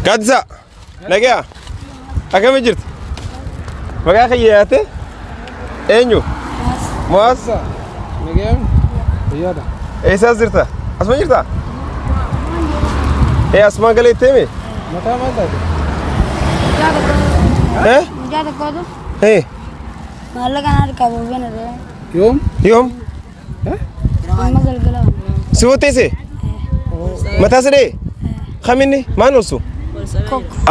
Gaaddisaa! Nagaya! Akkami jirta? Maqaa kiyya yaate? Eenyu? Mo'aas? Nagayaan fayyaadha. Eessaas jirta? Asuma jirta? Ee asumaan galee itti himi? Mataa maal taate? Eh? Mucaa tokkotu Eh? maallaqa na harkaa buufee na ta'e. Yoom? Yoom? Amma galgala. Si botteesse? Mataa si dha'e? Kaminni? Maan olsu?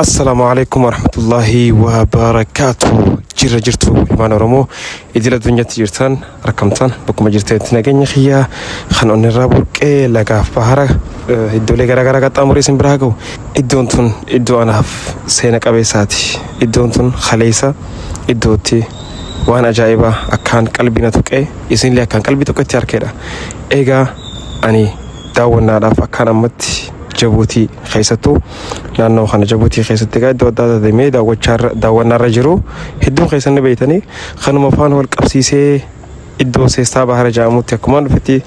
Assalaamu alaikum warahmatullaahi wabarakaatu. Jirra jirtu ilmaan Oromoo idil addunyaatti jirtan arkamtan bakkuma jirtanitti nageenya kiyyaa kan onnirraa burqee lagaaf bahara iddoolee garaagaraa qaxxaamuree isin biraa ga'u. Iddoon tun iddoo anaaf seena qabeessaati. Iddoon tun kaleessa iddootti waan ajaa'ibaa akkaan qalbii na tuqee isinillee akkaan qalbii tuqetti arkeedha. Egaa ani daawwannaadhaaf akkaan ammatti Jabuutii keessattuu naannoo kana Jabuutii keessatti egaa iddoo adda addaa deemee daawwannaarra jiru hedduun keessan ni beektanii kanuma faana wal qabsiisee iddoo seestaa bahara jedhamutti akkumaan dhufetti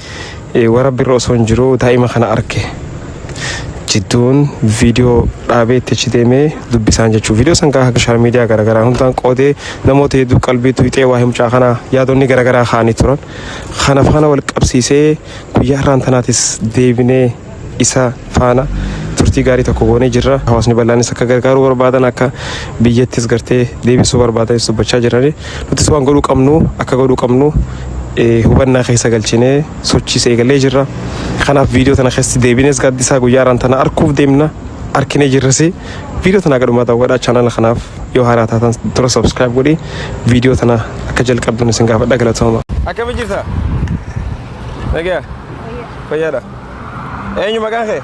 warra birra osoo hin jiru daa'ima kana arke. Jidduun viidiyoo dhaabee itti achi deemee dubbisaan jechuu viidiyoo san gaafa sooshaal miidiyaa garaagaraa hundaan qoodee namoota hedduu qalbii tuqxee waa'ee mucaa kanaa yaadonni garaagaraa kaa'anii turan. Kana faana wal qabsiisee guyyaa har'aan tanaatis deebinee isa faana turtii gaarii tokko goonee jirra. Hawaasni bal'aanis akka gargaaruu barbaadan akka biyyattis gartee deebisuu barbaadanis dubbachaa jirani. Nutis waan godhuu qabnu akka godhuu qabnu hubannaa keessa galchinee sochiis eegalee jirra. Kanaaf viidiyoo tana keessatti deebines gaaddisaa guyyaa har'aan tana arkuuf deemna. Arkinee jirras. Viidiyoo tana gadhumaa daawwadhaa chaanala kanaaf yoo haaraa taatan dura subscribe godhi viidiyoo tana akka jalqabdan isin gaafadha galatooma. Akkami jirta? Nagaya? Fayyaadha. Eenyu maqaan kee?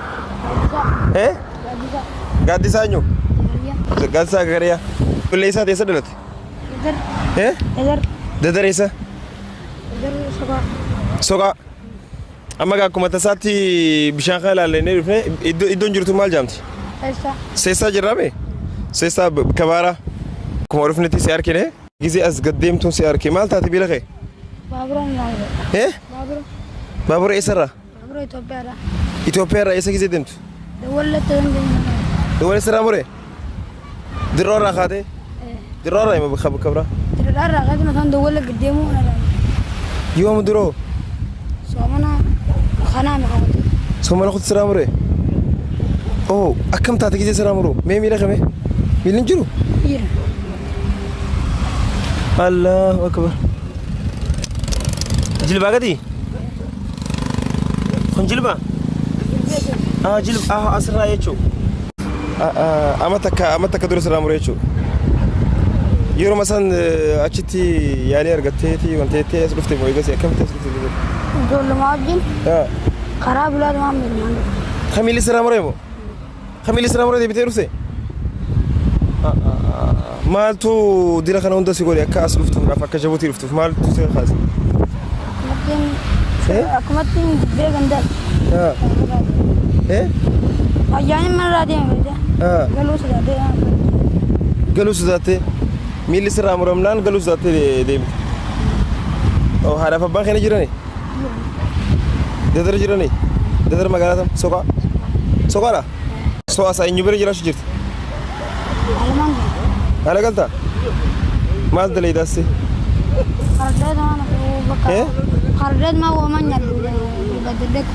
Eh? Gaaddisaa eenyu? Gaaddisaa Gagariyaa. Qullee isaa eessa dhalate? Eh? Dadar. Dadar eessa? Dadar soqaa. Soqaa. Amma gaa akkuma tasaatti bishaan kana ilaallee dhufne iddoon jirtu maal jaamti? Eessa? Seessaa jirraa mee? Seessaa kabaaraa. Akkuma dhufnetti si arkine. Gizee as gad deemtuun si arke maal taate miila kee? Baabura nyaata. Eh? Baabura. Baabura eessarraa? Baabura Itoophiyaadha. Itoophiyaarraa eessa gizee deemtu? Dawwallatti dandeenye. Dawwala sirraa mure? Dirroo irraa kaatee? Dirroo irraa hima bakka biraa? Dirroo irraa kaatee osoo dawwalla gad deemuu na laala. Yoom duroo? Soomana kanaa mi qabate. Soomana kutu sirraa mure? Oh, akkam taate gizee sirraa muru? Mee miila kame? Miilli hin jiru? Jira. Allahu akbar. Jilbaa gadi? Kun jilba? Ah, jilba ah asirraa jechuudha. Amma takka dura sirraa mure jechuudha. Yeroo san achitti yaalii argatteeti wanteetti as dhufte moo eegas akkamitti as dhufte? Ijoolluma wajjin karaa bilaatumaan miilmaan dhufe. Kamiilli sirraa mure moo? Kamiilli sirraa mure deebitee dhufte? Maaltu dira kana hunda si godhe akka as dhuftuudhaaf akka Jabuutii dhuftuuf maaltu si kaase? Akkumatti jibbee gandaa. Eh? Ayyaanni manarraa deeme beektaa? Galuu sodaatee. Galuu sodaattee miilli sirraa muramnaan galuu sodaattee deemte. Haadhaaf abbaan keenya jirani? Dadara jirani? Dadara magaalaa tam? Soqaa? Soqaadha? Soo as eenyu bira jiraachuu jirti? Alamaan galta. Haala galtaa? Maal daleeydaas? Qardeet waan bakka. Qardeet maa waaman nyaadhu barbaadadhee.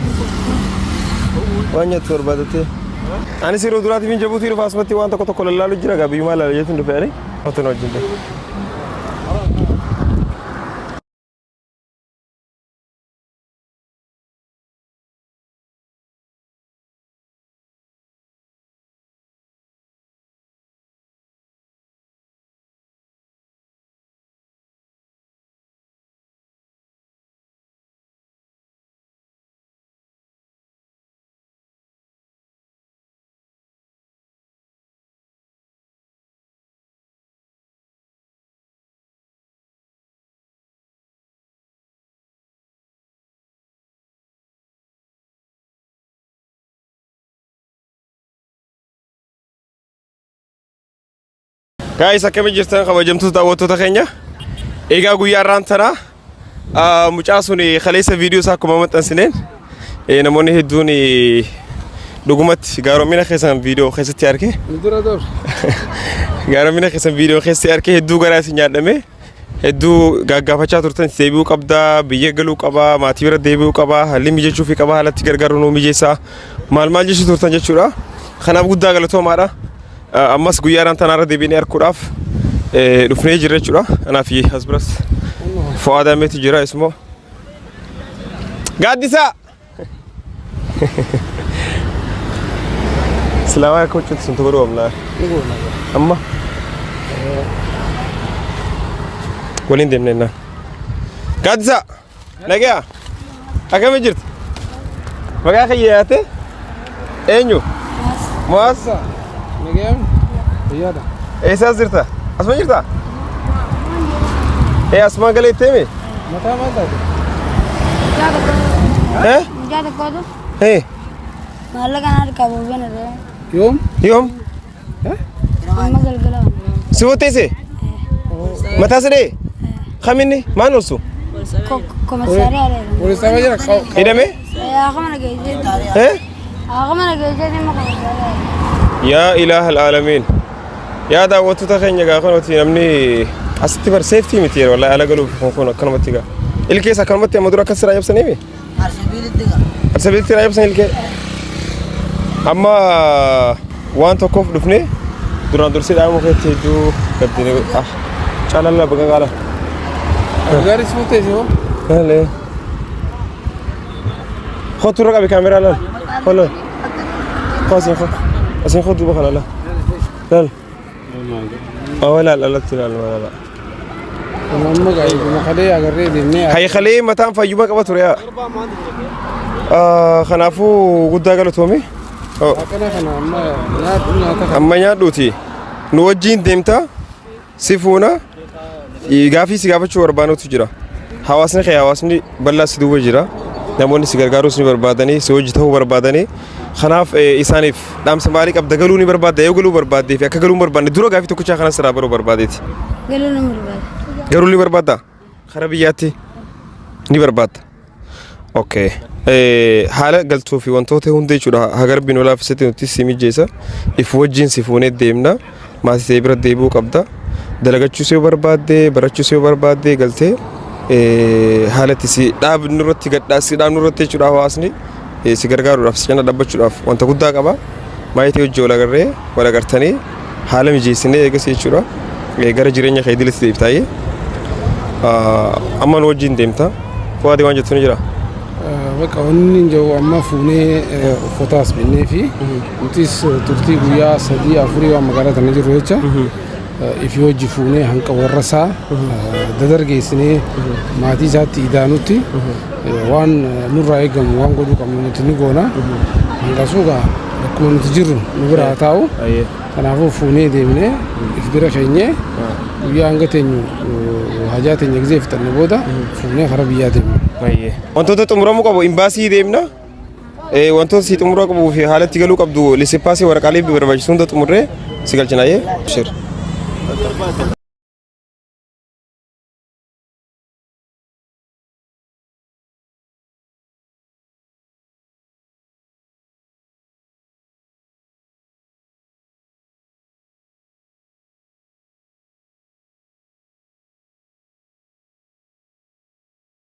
Waan nyaattu barbaadattee? Anis yeroo duraatiif hin Jabuutii dhufa asumatti waan tokko tokko lallaalu jira gaa biyyumaa laala jechuun dhufe ani. Otoon wajjin ta'e. Guys, akkami jirtan kabajamtoota daawwattoota keenya? Egaa guyyaa har'aan tana mucaa sun kaleessa viidiyoo isaa akkuma maxxansineen namoonni hedduun Dhugumatti gaaromina keessan viidiyoo keessatti arge. Nu dura dur. Gaaromina keessan viidiyoo keessatti arge hedduu garaa isin nyaadhame. Hedduu gaaggaafachaa turtan deebi'uu qabdaa, biyya galuu qabaa, maatii bira deebi'uu qabaa, haalli mijechuufii qabaa, haalatti gargaaru nuu mijeessaa. Maal maal jechuu turtan jechuudha. Kanaaf guddaa galatoomaadha. Ammas guyyaadhaan tanaarra deebiinee arguudhaaf dhufnee jirra jechuudha. Kanaaf as biras Fu'aad Ahmeetu jira ismoo. Gaaddisaa! Silaa akka huccuutti sun tokko dhugamnaa. Amma waliin deemne jennaan. Gaaddisaa! Nagaya! Akkami jirti? Maqaa kiyya yaate? Eenyu? Mu'aaz? Nagayaan fayyaadha. Eessaas jirta? Asuma jirta? Ee asuma galee itti himi? Mataa maal taate? Mucaa tokko. Eh? Mucaa tokkotu Eh? maallaqa na harkaa buufee na ta'e. Yoom? Yoom? Amma galgala. Si botteesse? Mataa si dhee? Kaminni? Maan oolsu? Komisaariyaa dha. Poolisaa jira. Hidhame? Haa mana geessee. Eh? Haa mana geessee dhimma komisaariyaa. Yaa ilaaha alaalamiin. Yaa daawwattoota keenya gaafa nuti namni asitti bar seeftii miti yeroo wallahi ala galuuf kun kun akkanumatti gaa. Ilkees akkanumatti amma dura akkas siraa cabsanii mi? Arsabiilitti siraa cabsan ilkee. Amma waan tokkoof dhufne duraan dursee dhaamuu keetti hedduu gaddine ah caalalla baga qaala. Gaarii si murteessi hoo? Lalee. Kootu irra qabi kaameraa laal. Koo laal. Koo asiin koo. Asiin koo duuba kana laal. Laal. Awwa laal alatti laal laal. Amma gaa'ee kalee agarree deemnee. Hayyi kalee mataan fayyuma qaba ture yaa. Kanaafuu guddaa galatoomi. Akkana kana amma nyaadhu nyaata kana. Amma nyaadhuuti. Nu wajjin deemta. Si fuuna. Gaafii si gaafachuu barbaadutu jira. Hawaasni kee hawaasni bal'aa si duuba jira. Namoonni si gargaaruus ni barbaadanii, si hojii ta'uu barbaadanii. Kanaaf isaaniif dhaamsa maalii qabda galuu ni barbaadda yoo galuu barbaaddee fi akka galuu hin barbaanne dura gaafii tokkichaa kanan sirraa baruu barbaadeeti. Galuu ni barbaada. Garuu ni barbaadda? Kara biyyaatti ni barbaadda. Okay. Haala galtuu fi wantoota hunda jechuudha haga rabbiin nu laaffisetti nuti si mijeessa. If wajjin si fuunee deemna. Maatii ta'e bira deebi'uu qabda. Dalagachuus yoo barbaadde, barachuus yoo barbaadde galtee haala itti si dhaabnu irratti gadhaa si dhaabnu irratti jechuudha hawaasni si gargaaruudhaaf si cina dhaabbachuudhaaf wanta guddaa qaba. Maatii hojii wal agarree wal agartanii haala mijeessinee eegas jechuudha. Gara jireenya kee idileetti deebitaayee. Amma nu wajjin deemta. Fuwaadii waan jettu ni jira. Bakka wanni hin jiru amma fuunee uffataas binnee fi nutis turtii guyyaa 3 4 waan magaalaa tana jirru jecha ifi hojii fuunee hanqa warra isaa dadargeessinee maatii isaatti idaanutti waan nurraa eegamu waan godhuu qabnu nuti ni goona. Hanqasuu gaa akkuma nuti jirru nu bira haa taa'u. Kanaafuu fuunee deemnee if bira keenyee guyyaa hanga teenyu hajaa teenya gizee fixanne booda fuunee karaa biyyaa deemna. Wantoota xumuramuu qabu imbaasii deemna. Wantoota si xumuruu qabuu fi haala itti galuu qabdu lisipaasii waraqaalee barbaachisu hunda xumurree si galchina. Shir.